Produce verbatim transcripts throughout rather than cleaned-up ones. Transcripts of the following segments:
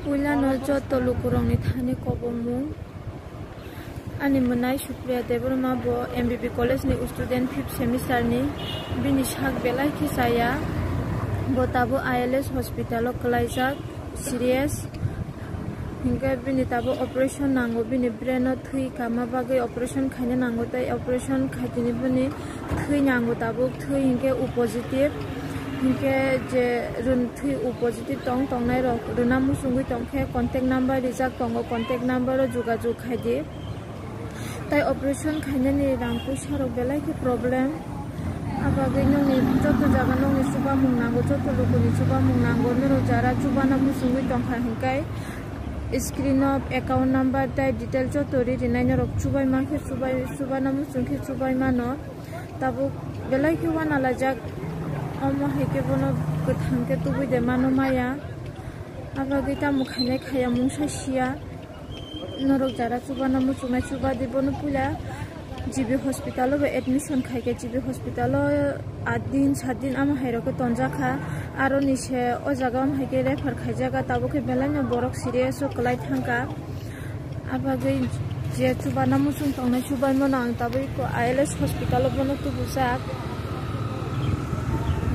Puilano joto lukurokni thani kobongmung. Ani mwnai Supriya Debbarma, bo M B B College ni student, fifth semester ni. Bini sak belai khe chaya. Bo tabuk I L S hospital o kwlaijak, serious. Hinkhe bini tabuk operation nango, bini brain o thwi kama bagwi operation khaina nango, tei operation khaitini bini thwi nango tabuk, thwi hinkhe O positive. Hinkhe je run thwi O positive tong, tongnai rok rwna muchungwi tongkhe contact number rijak tongo, contact number o jogajog khaidi. Tai operation khainani rang puisa rok belai khe problem. Abagwi nokni joto jaga nokni chubamung nango, joto lukuni chubamung nango, norok jara chubana muchungwi tongkha hinkhe screen o account number tai detail joto ri rinai, norok chubai mankhe chubai, chubana muchungkhe chubai mano. Tabuk belai khe uanalaijak, omo hai khe bono kwthang khe tubui de mano maya. Abagwi tamo khainai khaya mungsa siya. Norok jara chubana muchungnai chubadi, bono puila G B hospital o bo admission khaikhe, G B hospital o aat din saat din amo hai rok khe tonjakha. Aroni se o jaga o hai khe refer khaijaga, tabuk khe belai no borok serious o kwlai thangkha. Abagwi je chubana muchung tongnai chubai mano ang tabuk I L S hospital o bono tubujak.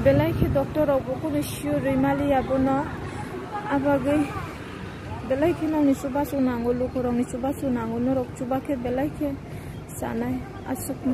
Belai khe doctor rok bo kunu sure rwi maliya bono. Abagwi belai khe nokni chubachu nango, lukurokni chubachu nango, norok chuba khe belai khe chanai aswkno.